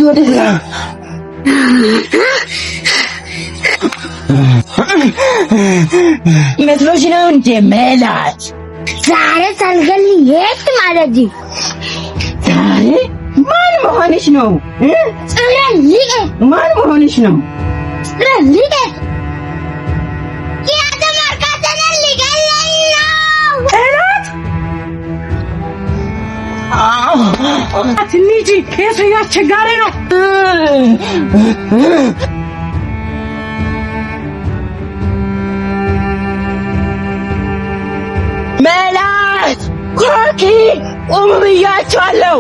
ወደዛ። መስሎሽ ነው እንዴ ሜላት? ዛሬ ሳልገል የት ማለት ዛሬ ማን መሆንሽ ነው? ጽረ ሊቀ ማን መሆንሽ ነው? ጽረ ሊቀ ያተማርካተነ ሊገለኝ ነው። ሜላት ትንጂ የሰው አስቸጋሪ ነው። ሜላት ኮኪ ቁሙ ብያቸዋለሁ።